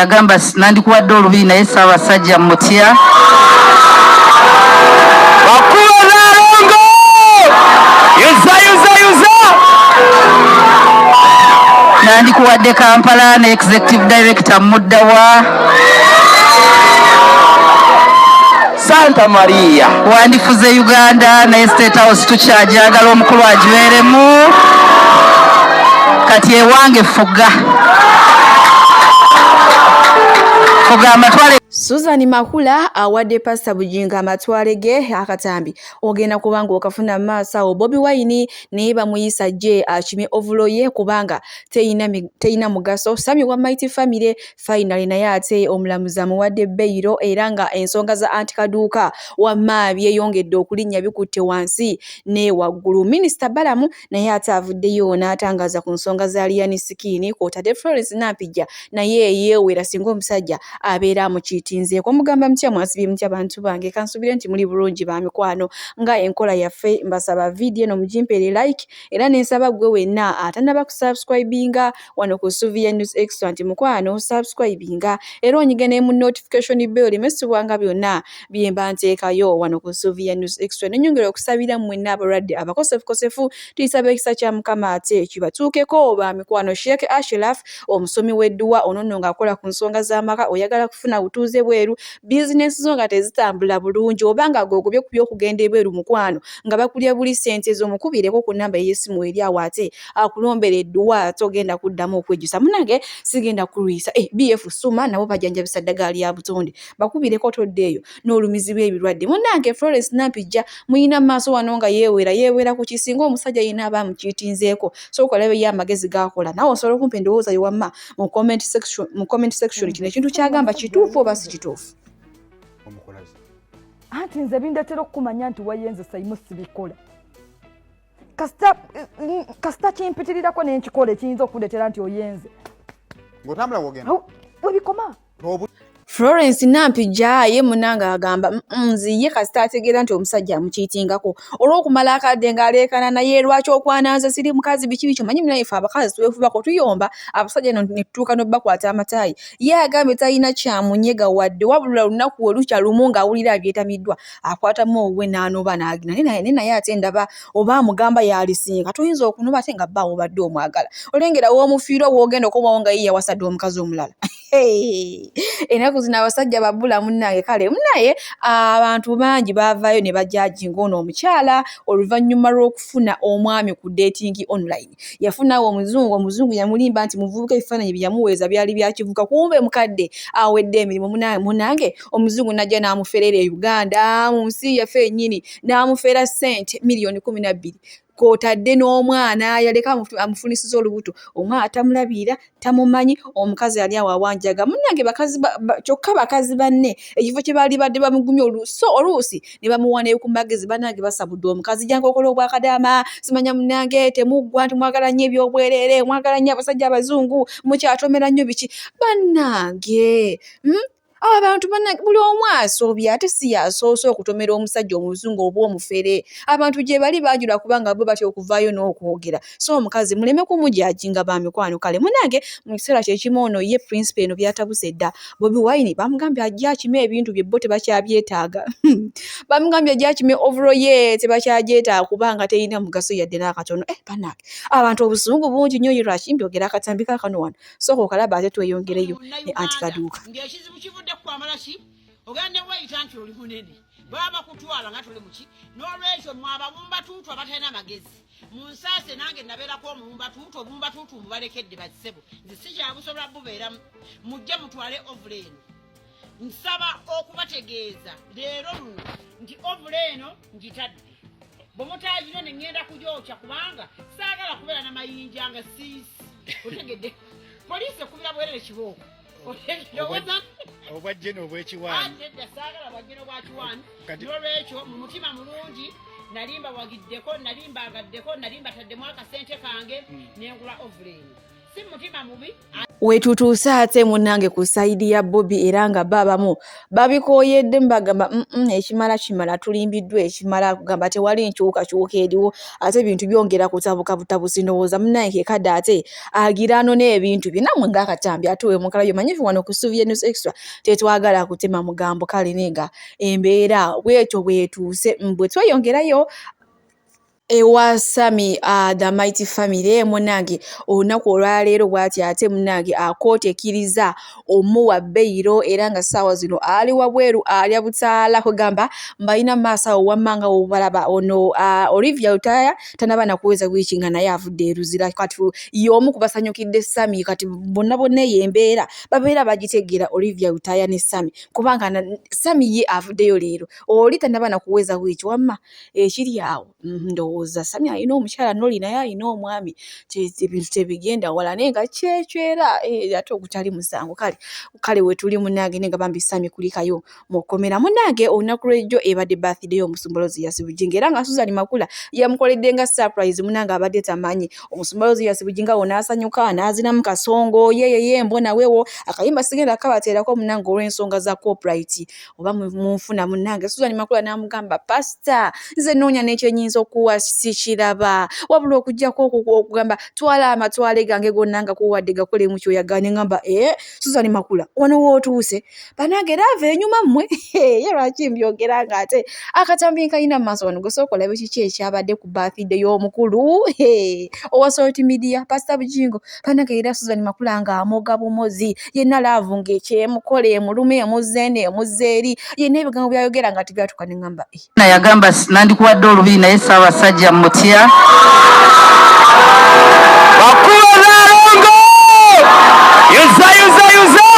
Yagamba nandikuwadde olubiri naye Ssaabasajja mutya. Bakuba Nalongo! Yuza yuza yuza! Nandikuwadde Kampala ne executive director muddawa. Santa Maria. Wandifuze Uganda naye State House tukyajagala omukulu agibeeremu. Kati ewange fuga. Fuga amatwale. Susan Makula awadde Pasita Bugingo amatwale ge akatambi ogenda kuba ng'okafuna mu maaso awo. Bobi Wine naye bamuyisa gye akime ovulo ye kubanga teyina mugaso. Sami wa Mighty Family finally naye ate omulamuzi amuwadde beyiro era nga ensonga za anti Kaduuka wamma byeyongedde okulinnya bikutte wansi ne waggulu. Minisita Balamu naye ate avuddeyo n'atangaaza ku nsonga za Alien Skin kw'otadde Florence Nampijja naye yeewera singa omusajja abeera amukiitinzeeko. Mugamba mutya, mwasibye mutya bantu bange? Kansubire nti muli bulungi ba mikwano. Nga enkola yaffe, mbasaba vidiyo eno mugimpeere like era nensaba ggwe wenna atannaba kusubscribinga wano ku Suvia News Extra nti mukwano subscribinga era onyige ne mu notification bell oleme byonna bye mba nteekayo wano ku Suvia News Extra. Nenyongera okusabira mmwenna abalwadde abakosefukosefu, tuyisaba ekisa kya Mukama ate kibatuukeko ba mikwano. Sheikh Ashraf omusomi w'edduwa ono nno ng'akola ku nsonga z'amaka, oyagala kufuna butuuze bweru, bizinensi zo nga tezitambula bulungi oba nga gogobye ku by'okugenda ebweru mukwano nga bakulya buli ssente zo, mukubireko ku nnamba ey'essimu eri awo ate akulombera edduwa togenda kuddamu okwejjusa. Munnange sigenda kulwisa BF Suma nabo bajjanjabisa ddagala lya butonde, bakubireko toddeeyo n'olumizibwa ebirwadde. Munnange Florence Nampijja muyina mu maaso wano nga yeewera yeewera ku kisinga omusajja yenna aba amukiitinzeeko. Sooka olabeyo amagezi g'akola, naawe osobola okumpa endowooza yo wamma mu comment section, mu comment section kino ekintu kyagamba kituufu oba si kituufu? Anti nze bindetera okukumanya nti wayenze saimu sibikola. Kasita kimpitirirako nenkikola ekiyinza okukuleetera nti oyenze. Ng'otambula wogenda. Webikoma. Florence Nampijja ye munnange agamba nzi ye kasita ategeera nti omusajja amukiitingako olw'okumala akadde ng'aleekana naye lwaki okwana nze siri mukazi biki biki, omanyi munaye ffe abakazi twefubako tuyomba abasajja no ne tutuuka n'obbakwata amataayi. Ye agambye talina kyamunyega wadde, wabula lunaku we lukya lumu ng'awulira abyetamiddwa akwatamu owuwe n'anoba n'agenda naye naye ate ndaba oba amugamba y'alisinga toyinza okunoba ate nga bbaawo obadde omwagala olengera w'omufiirwa w'ogenda okomawo nga ye yawasadde omukazi omulala. Ennaku zino abasajja babula munnange. Kale munnaye abantu bangi baavaayo ne bajajinga ono omukyala oluvannyuma lw'okufuna omwami ku dating online. Yafunawo omuzungu, omuzungu yamulimba nti muvubuka, ebifaananyi bye yamuweeza byali bya kivuka, kumbe mukadde awedde emirimu. Munnange omuzungu n'ajja n'amuferera e Uganda mu nsi yaffe yennyini n'amufera ssente 12 miliyoni kw'otadde n'omwana yaleka amufunisiza olubuto, omwana tamulabirira tamumanyi, omukazi ali awo awanjaga munnange bakazi kyokka bakazi banne ekifo kye baali badde bamugumya so oluusi ne bamuwa ne ku magezi. Bannange basabudde omukazi jangu okola obwakadaama simanya munnange temuggwa nti mwagala nnyo ebyobwereere, mwagala nnyo abasajja abazungu, mukyatomera nnyo biki bannange, Abantu bannange buli omu asobya ate si y'asoose okutomera omusajja omuzungu oba omufere. Abantu gye bali bangi lwakubanga bo batya okuvaayo n'okwogera. So omukazi muleme kumujajinga ba mikwano. Kale munnange mu kiseera kye kimu ono ye principal eno byatabuse dda. Bobi Wine bamugambye ajje akime ebintu bye bo tebakyabyetaaga. Bamugambye ajje akime overall ye tebakyagyetaaga kubanga terina mugaso yadde n'akatono. Bannange abantu obusungu bungi nnyo ye lwaki mbyogera akatambi kaakano wano. Sooka okalaba ate tweyongereyo ne anti Kaduuka. Ng'ekizibu kivudde ku kwambala ki ogenda ne weeyita nti oli munene baba bakutwala nga toli muki. N'olwekyo mwe ababumbatuutu abatalina magezi munsaase, nange nabeerako omubumbatuutu, obumbatuutu mbubalekedde bassebo, nze sikyabusobola bubeeramu. Mujje mutwale ovula eno. Nsaba okubategeeza leero luno nti ovula eno ngitadde bwe mutaagino ne ŋŋenda kugyokya kubanga saagala kubeera na mayinja nga siisi. Otegedde poliisi ekubira bwerere kibooko. Obwajjeno obwekiwaani. Nedda, saagala bwajjeno bwakiwaani. Nolwekyo mu mutima mulungi nali mbawagiddeko, nali mbagaddeko, nali mbataddemu akasente kange nengula ovula eno. Si mutima mubi. Wetutuuse ate munnange ku sayidi ya Bobi era nga bo abamu babikooyeddemu bagamba ekimala kimala tulimbiddwa ekimala kugamba tewali nkyukakyuka eriwo ate ebintu byongera kutabuka butabusi ndowooza munnange ke kadde ate agira anone ebintu bye nammwe ng'akatambi ate we mukalabye manyi ffe wano ku Suvia News Extra tetwagala kutema mugambo kale naye nga embeera bwetyo bwetuuse bwe tweyongerayo ewa Sammy the Mighty Family munnange olunaku olwaleero bw'ati ate munnange kkooti ekkiriza omuwa beyiro era nga ssaawa zino ali wabweru alya butaala kwegamba mbalina mu maaso awo wamma nga wobalaba ono Olivia Lutaaya tannaba na kuweza wiiki nga naye avudde e Luzira kati y'omu ku basanyukidde Sammy kati bonna bonna eyo embeera babeera bagitegeera Olivia Lutaaya ne Sammy kubanga Sammy ye avuddeyo leero oli tannaba na kuweza wiiki wamma ekiri awo ndowooza Sammy alina omukyala n'oli naye alina omwami ebintu tebigenda wala naye nga kyekyo era ate ogutali musango kale kale wetuli munnange naye nga bambi Sammy kulikayo mu kkomera. Munnange olunaku lw'ejjo ebadde birthday y'omusumba Loziyasi Bugingo era nga Susan Makula yamukoledde nga surprise munnange abadde tamanyi. Omusumba Loziyasi Bugingo awo n'asanyuka n'azinamu kasongo yeyeye mbona wewo akayimba sigenda kabateerako munnange olw'ensonga za copyright oba munfuna munnange. Susan Makula n'amugamba pasita nze nnoonya n'ekyenyinza okuwa sikiraba wabula okuggyako okugamba twala amatwale gange gonna nga kuwadde gakolemu ky'oyagala ne ŋŋamba Susan Makula wano w'otuuse bannange era ava enyuma mmwe ye lwaki mbyogera ng'ate akatambi nkalina mu maaso wano gwe sooka olabe kiki ekyabadde ku birthday y'omukulu owa Salt Media Pastor Bugingo bannange era Susan Makula ng'amoga bumozi yenna laavu ng'ekyemukola emuluma emuzza eno emuzza eri yenna ebigambo by'ayogera nga tebyatuuka ne ŋŋamba Yagamba nandikuwadde olubiri naye Ssaabasajja mutya. Bakuba Nalongo! Yuza yuza yuza!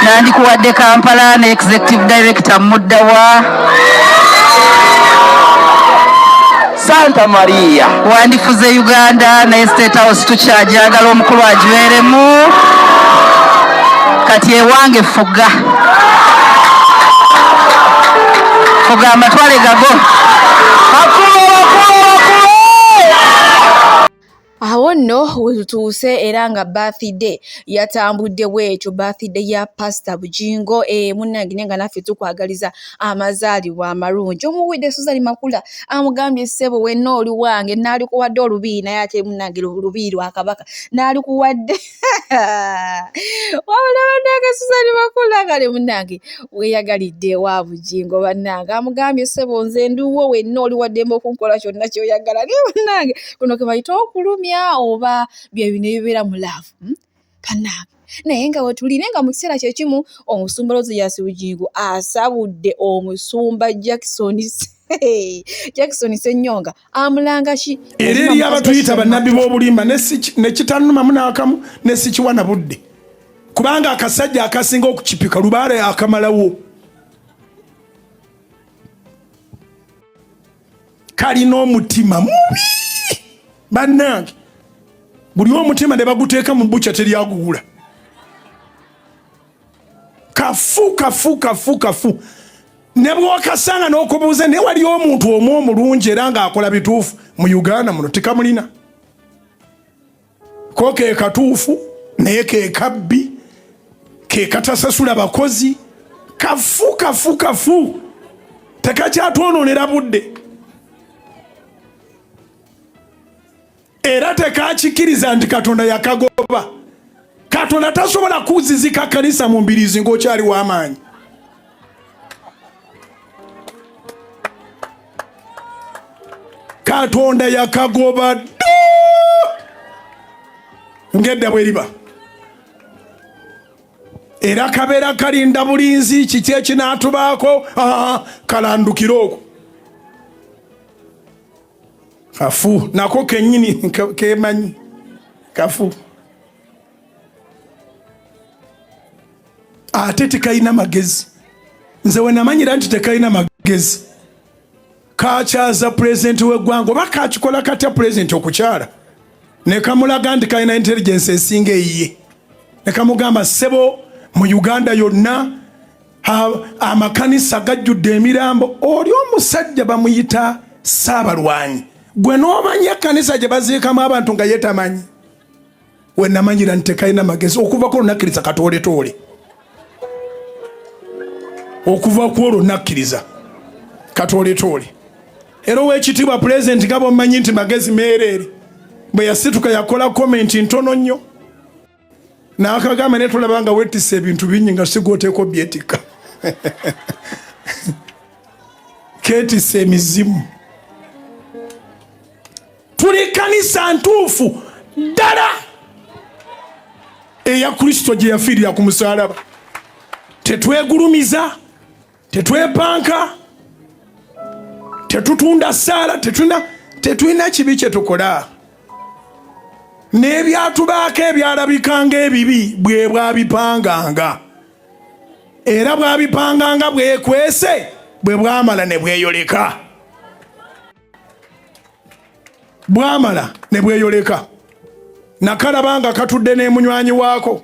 Nandikuwadde Kampala ne Executive Director Muddawa. Santa Maria. Wandifuze Uganda naye State House tukyajagala omukulu agibeeremu. Kati ewange fuga. Fuga amatwale gago. Bakuba bakuba bakuba! Awo nno we tutuuse era nga birthday yatambudde bw'etyo birthday ya Pastor Bugingo munnange naye nga naffe tukwagaliza amazaalibwa amalungi. Omuwulidde Susan Makula amugambye ssebo wenna oli wange naalikuwadde olubiri naye ate munnange lubiri lwa Kabaka naalikuwadde wabula bannange Susan Makula kale munnange weeyagalidde ewa Bugingo bannange amugambye ssebo nze ndiwo wenna oli waddembe okunkola kyonna ky'oyagala naye munnange kuno ke bayita okulumya oba bye bino ebibeera mu laavu bannange naye nga wetuli naye nga mu kiseera kye kimu omusumba Loziyasi Bugingo asabudde omusumba Jackson Ssenyonga amulanga ki era eri abatuyita bannabbi b'obulimba ne kitannumamu n'akamu ne sikiwa na budde kubanga akasajja akasinga okukipika lubaale akamalawo kalina omutima mubi bannange buli omutima ne baguteeka mu bukya teryagugula kafu kafu kafu kafu ne bw'okasanga n'okubuuza naye wali omuntu omu omulungi era ng'akola bituufu mu Uganda muno tikamulina ko ke katuufu naye ke kabbi ke katasasula bakozi kafu kafu kafu tekakyatwonoonera budde era tekakikiriza nti Katonda yakagoba. Katonda tasobola kuzizika kanisa mu mbiriizi ng'okyali w'amaanyi. Katonda yakagoba dda ng'edda bwe liba era kabeera kalinda bulinzi kiki ekinaatubaako kalandukire okwo kafu nako kenyini kemanyi kafu ate tekalina magezi. Nze wenamanyira nti tekalina magezi kakyaza pulezidenti w'eggwanga oba kakikola katya pulezidenti okukyala ne kamulaga nti kalina intelligence esinga eyiye ne kamugamba ssebo mu Uganda yonna amakanisa gajjudde emirambo. Oli omusajja bamuyita Ssaabalwanyi. Gwe n'omanya ekkanisa gye baziikamu abantu nga ye tamanyi. We namanyira nti tekalina magezi okuva ku olwo nakkiriza katooletoole. Okuva ku olwo nakkiriza katooletoole. Era ow'ekitiibwa Pulezidenti, nga bw'omanyi nti magezi meereere, bwe yasituka yakola comment ntono nnyo n'akagamba, naye tulaba nga wettisa ebintu bingi nga sigwoteeka obyetikka. Keetisa emizimu. Tuli kanisa ntuufu ddala eya Kristo gye yafiirira ku musaalaba. Tetwegulumiza, tetwepanka, tetutunda ssaala, tetulina kibi kye tukola. N'ebyatubaako ebyalabikanga ebibi bwe bwabipanganga, era bwabipanganga bwekwese, bwe bwamala ne bweyoleka, bwamala ne bweyoleka. Nakalaba nga katudde n'emunywanyi waako,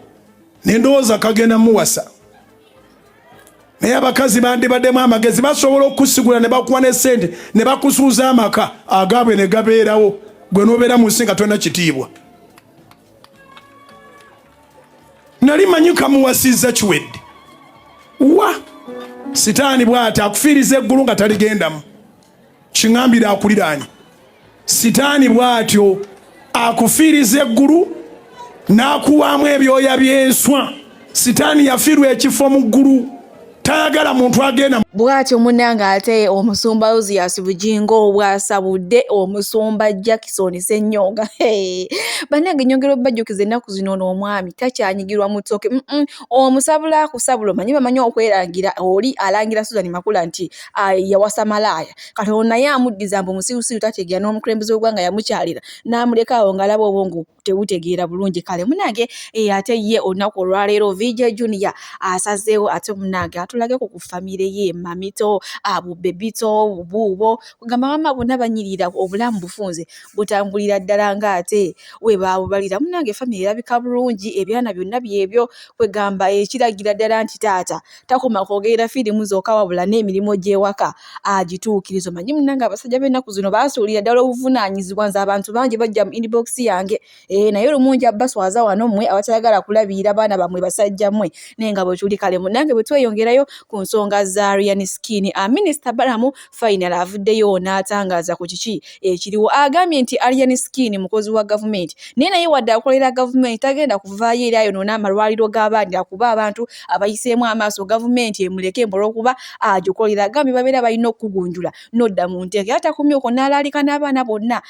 nendowooza kagenda muwasa. Naye abakazi bandibaddemu amagezi, basobola okusigula ne bakuwa ne sente ne bakusuuza amaka agaabwe ne gabeerawo, gwe n'obeera mu nsi nga tolina kitiibwa. Nali manyi kamuwasizza, kiwedde. Wa Sitaani bw'ati akufiiriza eggulu nga taligendamu. Kiŋambire akuliraanye, Sitaani bw'atyo akufiiriza eggulu n'akuwaamu ebyoya by'enswa. Sitaani yafiirwa ekifo mu ggulu, tayagala muntu agenda. Bw'atyo munnange ate omusumba Ozias Bugingo bw'asabudde omusumba Jackson Ssennyonga. Bannange, nyongera obbajjukiza, ennaku zino ono omwami takyanyigirwa mu ttooke. Omusabula akusabula. Omanyi bamanyi okwerangira, oli alangira Susan Makula nti yawasa malaaya. Kati ono naye amuddiza mbu musirusiru, tategeera, n'omukulembeze w'eggwanga yamukyalira n'amuleka awo ng'alaba obwongo tebutegeera bulungi. Kale munange, ate ye olunaku olwaleero VJ Junior asazeewo ate munange atulageko ku famire ye, mamito, bubebito buubo, kugamba mama bonna banyirira, obulamu bufunze butambulira ddala ng'ate we baabubalira. Munange, famire erabika bulungi, ebyana byonna byebyo, kwegamba ekiragira ddala nti taata takoma kwogerera firimu zokka, wabula n'emirimu gy'ewaka agituukiriza. Omanyi munnange, abasajja b'ennaku zino baasuulira ddala obuvunaanyizibwa. Nze abantu bangi bajja mu inbox yange, naye lumu nja baswaza wano mmwe abatayagala kulabirira baana bammwe, basajja mmwe. Naye nga bwe tuli, kale munnange, bwe tweyongerayo ku nsonga za Alien Skin, Minisita Balamu final avuddeyo n'atangaaza ku kiki ekiriwo. Agambye nti Alien Skin mukozi wa gavumenti, naye wadde akolera gavumenti, tagenda kuvaayo era ayonoona amalwaliro g'abaandi akuba abantu abayiseemu amaaso, gavumenti emuleke mbu olw'okuba agikolera. Agambye babeera balina okukugunjula n'odda mu nteeka. Era takomye okwo, n'alaalika n'abaana bonna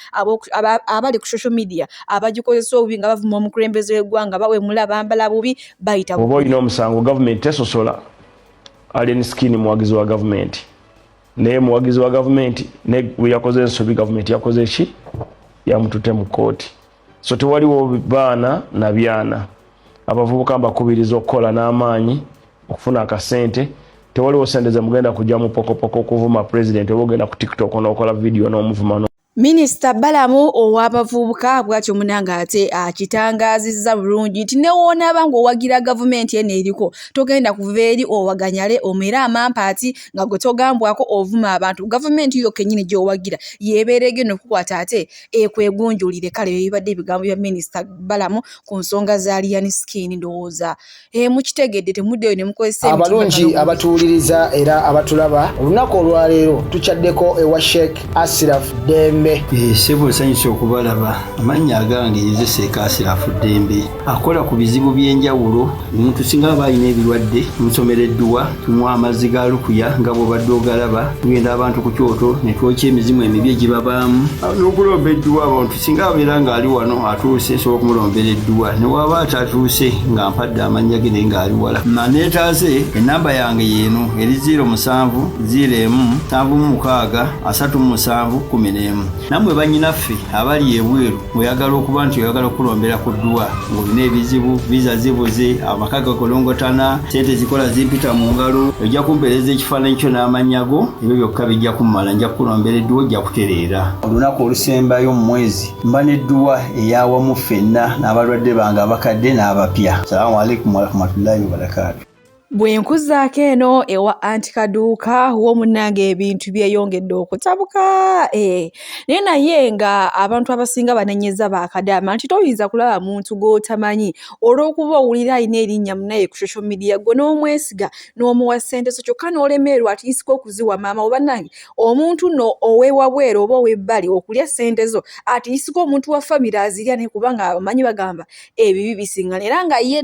abali ku social media abagikozesa obubi nga bavuma omukulembeze w'eggwanga, bawemula, bambala bubi, bayita. Oba olina omusango, gavumenti tesosola. Alien Skin muwagizi wa gavumenti, naye muwagizi wa gavumenti ne bwe yakoze ensobi, gavumenti yakoze eki? Yamutute mu kooti. So tewaliwo baana na byana. Abavubuka mbakubiriza okukola n'amaanyi okufuna akasente. Tewaliwo sente zemugenda kujja mu pokopoko okuvuma president, oba ogenda ku TikTok n'okola vidiyo n'omuvuma. Minisita Balamu ow'abavubuka bw'atyo munange ate akitangaazizza bulungi nti ne woonaaba ng'owagira gavumenti eno eriko, togenda kuva eri owaganyale, omere amampaati nga gwe togambwako, ovuma abantu. Gavumenti yo kennyini gy'owagira yeebeera egenda okukwata ate ekwegunjulire. Kale ebibadde ebigambo bya Minisita Balamu ku nsonga za Alien Skin, ndowooza mukitegedde. Temuddeyo ne mukozesa. Abalungi abatuwuliriza era abatulaba, olunaku olwaleero tukyaddeko ewa Sheikh Asiraf Ddembe. Ssebo, nsanyusa okubalaba. Amannya agange nze Sheikh Asirafu Ddembe, akola ku bizibu by'enjawulo. Omuntu singa aba alina ebirwadde, tumusomera edduwa, tumuwa amazzi ga lukuya nga bw'obadde ogalaba. Tugenda abantu ku kyoto ne twokya emizimu emibi egibabaamu n'okulomba edduwa. Abantu singa abeera ng'ali wano atuuse, nsobola okumulombera edduwa. Ne waba atatuuse nga mpadde amannya ge naye ng'ali wala naneetaaze, enamba yange yeeno eri 07 01 76 37 11. Nammwe bannyinaffe abali ebweru, ng'oyagala okuba nti oyagala okulombera ku dduwa, ng'olina ebizibu, viza zibuze, amaka gakolongotana, sente zikola zimpita mu ngalo, ojja kumpeereza ekifaananyi kyo n'amannya go. Ebyo byokka bijja kummala, nja kukulombera edduwa, ojja kutereera. Olunaku olusembayo mu mwezi mba n'edduwa eyawamu ffenna n'abalwadde bange abakadde n'abapya. Salaamu alaikum warahmatullahi wabarakaatu. Bwe nkuzaako eno ewa anti Kaduuka wo munnange ebintu byeyongedde okutabuka eh. Naye naye nga abantu abasinga banenyeza bakadaama nti toyinza kulaba muntu gw'otamanyi olw'okuba owulira alina erinnya munaye ku social media gwe n'omwesiga n'omuwa ssente zo kyokka n'olemererwa atiisika okuziwa maama wo. Bannange omuntu nno ow'ewabweru oba ow'ebbali okulya ssente zo atiisika omuntu wa famire azirya naye kubanga amanyi bagamba ebibi bisingana era nga ye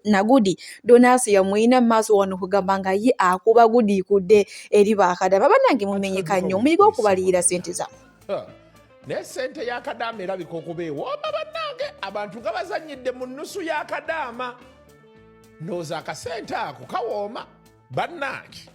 Nagudi Donasi yamuyina mu maaso wano kugamba nga ye akuba gudiikudde eri bakadama. Bannange mumenyeka nnyo muyige okubaliyira ssente zammwe. Naye sente ya kadaama erabika okuba ewooma bannange, abantu nga bazannyidde mu nnusu ya kadaama. Ndowooza akasente ako kawooma bannange.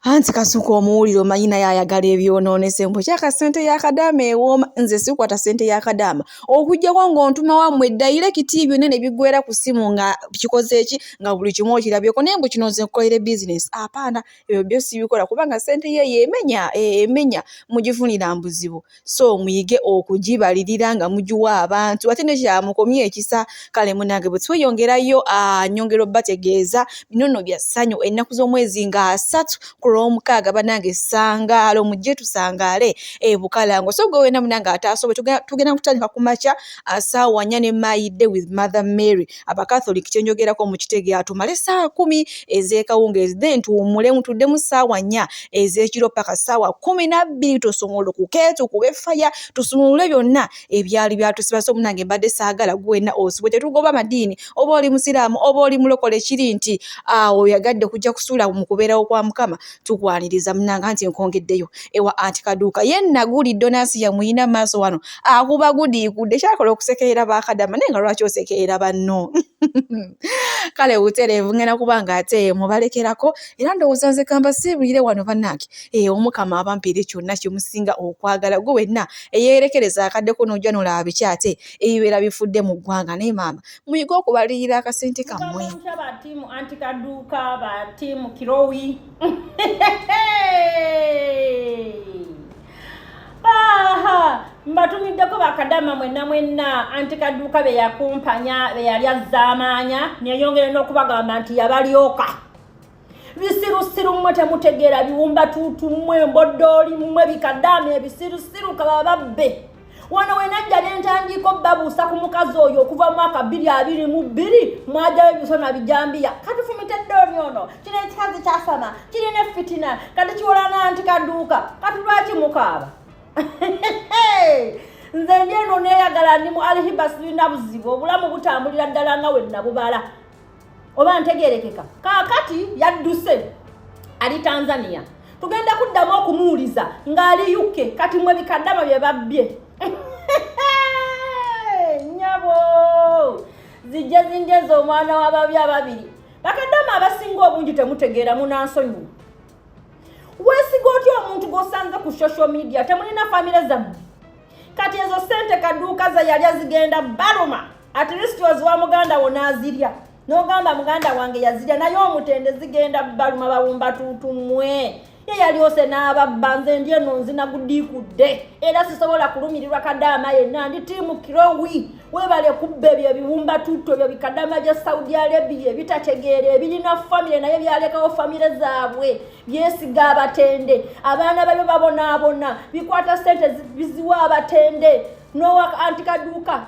Anti Kasuku omuwulira omanyi naye ayagala ebyonoonese mbu kyaka ssente ya kadaama ewooma. Nze sikwata ssente ya kadaama okuggyako ng'ontuma wammwe dayirekiti byonna ne biggweera ku ssimu nga kikoze ki nga buli kimu okirabyeko naye mbu kino nze nkukolere bizinesi apaana ebyo byo sibikola kubanga ssente ye yemenya emenya mugifunira mbuzibu. So muyige okugibalirira nga mugiwa abantu ate nekyamukomye ekisa. Kale munange bwe tweyongerayo nyongera obategeeza bino nno bya ssanyu ennaku z'omwezi nga 3 ku Lwomukaaga banange sangaalo mujje tusangaale e Bukalango. So gwe wena munange ataasobola tugenda kutandika ku makya ssaawa 4 ne My Day with Mother Mary Abakatholic kyenjogerako mukitegeera tumale ssaawa 10 ez'ekawungeezi then tuwummulemu tuddemu ssaawa 4 ez'ekiro paka ssaawa 12 tusumulukuke tukube faya tusumulule byonna ebyali byatusiba. So munange mbadde saagala gwena osibwe, tetugoba madiini oba oli musiraamu oba oli mulokole kiri nti awo oyagadde kujja kusuula mu kubeerawo kwa Mukama tukwaniriza munange. Anti nkwongeddeyo ewa anti Kaduuka ye Naguli Donasi yamuyina maaso wano akuba gudiikudde kyakola okusekerera bakadama naye nga lwaki osekerera banno. Kale butereevu ngenda kuba nga ate mubalekerako era ndowooza nze kamba siibulire wano bannange. Omukama abampeere kyonna kyemusinga okwagala gwe wenna eyeerekereza akaddeko n'ojja n'olaba biki ate ebibeera bifudde mu ggwanga. Naye maama muyige okubalirira akasente kammwe. Ba tiimu anti Kaduuka, ba tiimu Kirowi, aha mbatumiddeko bakadama mwenna mwenna anti Kaduuka be yakumpanya be yali azzaamaanya neyongere n'okubagamba nti yabalyoka bisirusiru mmwe temutegeera biwumba tuutu mmwe mboddooli mmwe bikadaama ebisirusiru kaba babbe. Wano wenajja nentandika obbabuusa ku mukazi oyo okuva mwaka 2022 mwajayo ebisona bijambiya katufumite eddooni ono kino ekikazi kyasama kirina effitina kati kiwolana anti Kaduuka kati lwaki mukaaba. Nze ndi eno neeyagala ndi mu alhiba sirina buzibu obulamu butambulira ddala nga we nabubala oba ntegerekeka. Kaakati yadduse ali Tanzania tugenda kuddamu okumuwuliza ng'ali UK. Kati mwe bikadama bye babbye nnyabo zijje zinjeza omwana w'ababi ababiri. Bakadama abasinga obungi temutegeera munansonyiwa. Weesiga otya omuntu gw'osanze ku social media temulina famire zammwe. Kati ezo ssente Kaduuka ze yalya zigenda baluma. At least oziwa muganda wo n'azirya n'ogamba muganda wange yazirya naye omutende zigenda baluma bawumba tuutu mmwe. Ye yalyose n'ababba nze ndi eno nzina gudiikudde era sisobola kulumirirwa kadaama yenna ndi tiimu Kirowi. Weebale kubba ebyo ebiwumba tuutu ebyo bikadaama bya Saudi Arabia ebitategeera ebirina famire naye byalekawo famire zaabwe byesiga abatende abaana babyo babonaabona bikwata ssente biziwa abatende nowa anti Kaduuka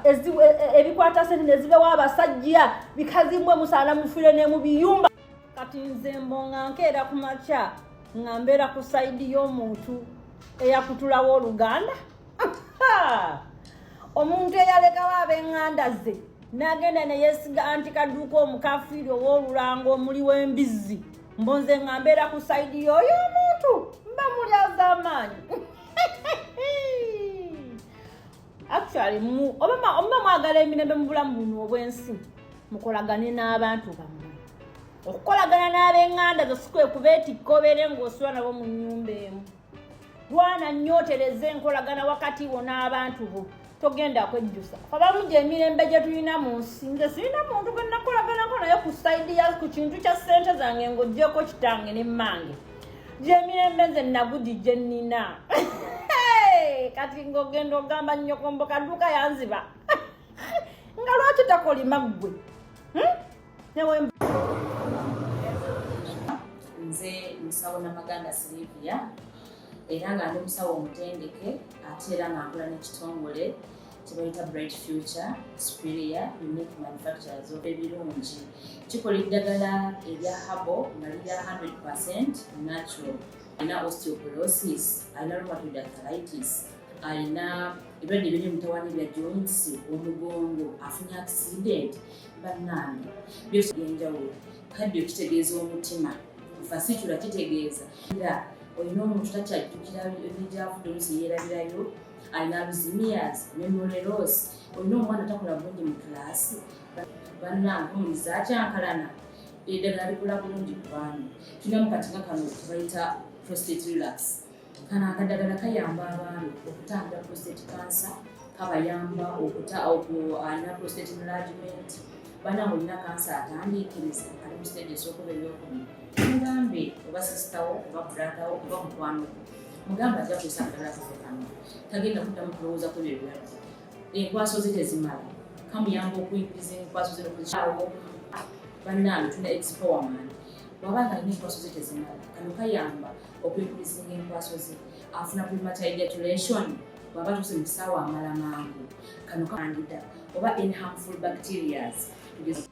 ebikwata ssente nezibewa abasajja bikazi mmwe musaana mufire ne mu biyumba. Kati nze mbonga nkeera ku makya nga mbeera ku sayidi y'omuntu eyakutulawo oluganda omuntu eyalekawo ab'eŋŋanda ze n'agenda ne yeesiga anti Kaduuka omukafiiri ow'olulango omuli w'embizzi mbonze nga mbeera ku sayidi y'oyo omuntu mba mulyaza amaanyi. Actually oba mwagala emirembe mu bulamu buno obw'ensi mukolagane n'abantu bammwe. Okukolagana n'ab'eŋŋanda zo si kwe kubeetikka obeere ng'osula nabo mu nnyumba emu. Lwana nnyo otereze enkolagana wakati wo n'abantu bo togenda kwejjusa. Abamu gye emirembe gye tulina mu nsi nze sirina muntu gwe nakolaganako naye ku sayidi ya ku kintu kya ssente zange ng'oggyeko kitange ne mmange gyemirembe nze Nagudi gye nnina. Kati ng'ogenda ogamba nnyokombo Kaduuka yanziba nga lwaki takolima ggwe? Nze musawo Namaganda Silivia, era nga ndi musawo omutendeke, ate era nga nkola n'ekitongole kyebayita Bright Future Superior Unique Manufacturers of ebirungi. Kikola eddagala erya herbal nga lirya 100 natural. Alina osteoporosis, alina rheumatoid arthritis, alina ebirwadde ebiri mutawaana ebya joints, omugongo, afunye accident, bannange, byose byenjawulo. Cardio kitegeeza omutima, vascular kitegeeza era olina omuntu takyajjukira ebijavudde, oluusi yeerabirayo, alina Alzheimer's, memory loss, olina omwana takola bulungi mu kilaasi, bannange, omulizi akyankalana, eddagala likola bulungi ku baami. Tulinamu kati nga kano kebayita prostate relax. Kano akadagala kayamba abaami okutangira prostate cancer, kabayamba okuta alina prostate enlargement. Banange, olina kansa atandiikiriza, ali mu stage esooka oba eyokubiri, mugambe oba sister wo oba brother wo oba mukwano gwo, mugambe ajja kukozesa akadagala kaffe kano, tagenda kuddamu kulowooza ku ebyo ebirwadde. Enkwaso ze tezimala, kamuyamba okuyingiza enkwaso ze nokuzaawo. Bannange, tulina expowerman. Bw'aba nga alina enkwaso ze tezimala, kano kayamba okuyingizinga enkwaso ze, afuna premature ejaculation, bw'aba tuuse mu kisaawa amala mangu, kano candida oba any harmful bacterias tugeza.